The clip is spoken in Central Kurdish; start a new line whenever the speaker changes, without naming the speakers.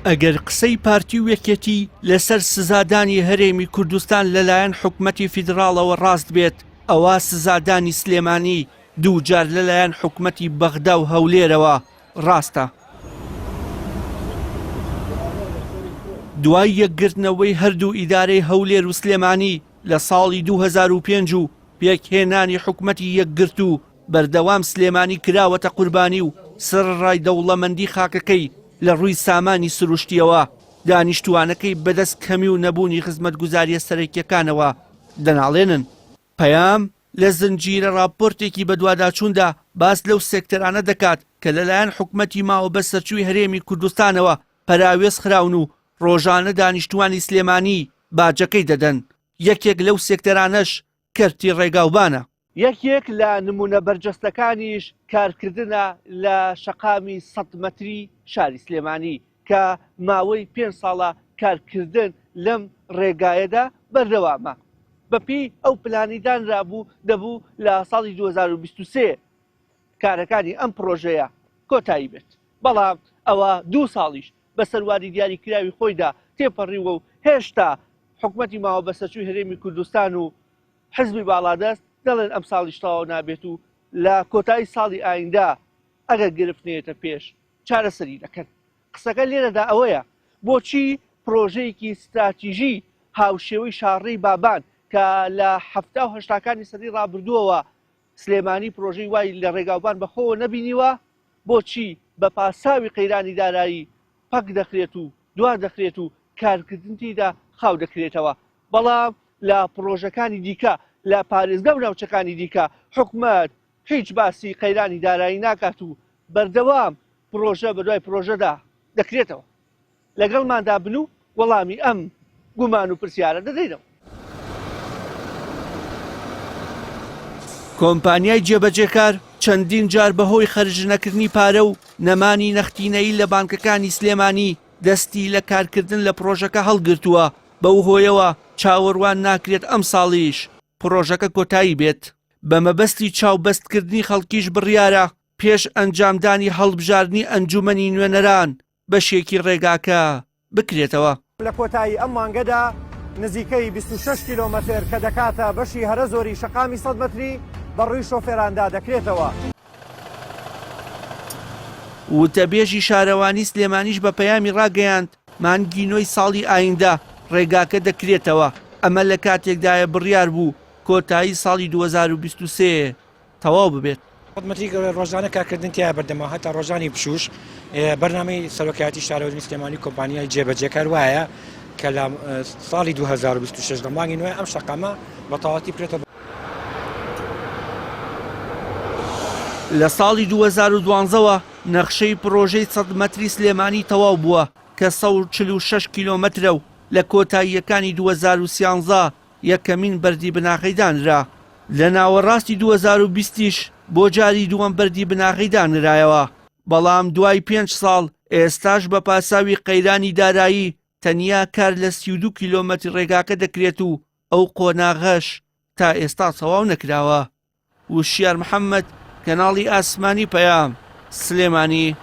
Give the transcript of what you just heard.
ئەگەر قسەی پارتی و یەکێتی لەسەر سزادانی هەرێمی کوردستان لەلایەن حکومەتی فیدراڵەوە ڕاست بێت، ئەوا سزادانی سلێمانی دووجار لەلایەن حکومەتی بەغدا و هەولێرەوە ڕاستە. دوای یەکگرتنەوەی هەردوو ئیدارەی هەولێر و سلێمانی لە ساڵی 2005 و پێکهێنانی حکومەتی یەکگرتوو، بەردەوام سلێمانی کراوەتە قوربانی و سەرەڕای دەوڵەمەندی خاکەکەی لە ڕووی سامانی سروشتییەوە، دانیشتووانەکەی بەدەست کەمی و نەبوونی خزمەتگوزارییە سەرەکییەکانەوە دەناڵێنن. پەیام لە زنجیرە ڕاپۆرتێکی بەدواداچووندا باس لەو سێکتەرانە دەکات کە لەلایەن حکومەتی ماوەبەسەرچووی هەرێمی کوردستانەوە پەراوێز خراون و ڕۆژانە دانیشتووانی سلێمانی باجەکەی دەدەن، یەکێک لەو سێکتەرانەش کەرتی ڕێگاوبانە. یەکێک لە نموونە بەرجەستەکانیش کارکردنە لە شەقامی سەت مەتری شاری سلێمانی کە ماوەی پێنج ساڵە کارکردن لەم ڕێگایەدا بەردەوامە. بەپێی ئەو پلانەی دانرابوو دەبوو لە ساڵی 2023 کارەکانی ئەم پڕۆژەیە کۆتایی بێت، بەڵام ئەوە دوو ساڵیش بەسەر وادەی دیاریکراوی خۆیدا تێپەڕیوە و هێشتا حکومەتی ماوە بەسەرچووی هەرێمی کوردستان و حزبی باڵادەست دەڵێن ئەمساڵیش تەواو نابێت و لە کۆتایی ساڵی ئایندە ئەگەر گرفت نەیەتە پێش چارەسەری دەکەن. قسەکە لێرەدا ئەوەیە بۆچی پرۆژەیەکی ستراتیژی هاوشێوەی شاڕێی بابان کە لە حەفتا و هەشتاکانی سەدەی ڕابردووەوە سلێمانی پرۆژەی وای لە ڕێگاوبان بەخۆوە نەبینیوە، بۆچی بە پاساوی قەیرانی دارایی پەک دەخرێت و دوا دەخرێت و کارکردن تێیدا خاو دەکرێتەوە، بەڵام لە پڕۆژەکانی دیکە لە پارێزگا و ناوچەکانی دیکە حکومەت هیچ باسی قەیرانی دارایی ناکات و بەردەوام پڕۆژە بەدوای پڕۆژەدا دەکرێتەوە. لەگەڵماندا بن و وەڵامی ئەم گومان و پرسیارە دەدەینەوە. کۆمپانیای جێبەجێکار چەندین جار بەهۆی خەرجنەکردنی پارە و نەمانی نەختینەیی لە بانکەکانی سلێمانی دەستی لە کارکردن لە پڕۆژەکە هەڵگرتووە، بەو هۆیەوە چاوەڕوان ناکرێت ئەمساڵیش پڕۆژەکە کۆتایی بێت. بە مەبەستی چاوبەستکردنی خەڵکیش بڕیارە پێش ئەنجامدانی هەڵبژاردنی ئەنجومەنی نوێنەران بەشێکی ڕێگاکە بکرێتەوە.
لە کۆتایی ئەم مانگەدا نزیکەی 26 کیلۆمەتر کە دەکاتە بەشی هەرە زۆری شەقامی سەد مەتری بە ڕووی شۆفێراندا دەکرێتەوە.
وتەبێژی شارەوانی سلێمانیش بە پەیامی ڕاگەیاند، مانگی نۆی ساڵی ئایندە ڕێگاکە دەکرێتەوە، ئەمە لە کاتێکدایە بڕیار بوو کۆتایی ساڵی 2023 تەواو ببێت.
خدمەتی ڕۆژانە کارکردن تیا بەردەما هەتا ڕۆژانی پشوش بەرنامەی سەرۆکایەتی شارەوانی سلێمانی کۆمپانیای جێبەجێکار وایە کە لە ساڵی 2026 لە مانگی نوێ ئەم شەقامە بە تەواوەتی بکرێتەوە.
لە ساڵی 2012 وە نەخشەی پڕۆژەی سەد مەتری سلێمانی تەواو بووە کە 146 کیلۆمەترە و لە کۆتاییەکانی 2013 یەکەمین بەردی بناغەی دانرا. لە ناوەڕاستی 2020 یش بۆ جاری دووەم بەردی بناغەی دانرایەوە، بەڵام دوای پێنج ساڵ ئێستاش بە پاساوی قەیرانی دارایی تەنیا کار لە 32 کیلۆمەتری ڕێگاکە دەکرێت و ئەو قۆناغەش تا ئێستا تەواو نەکراوە. وشیار محەمەد، کەناڵی ئاسمانی پەیام، سلێمانی.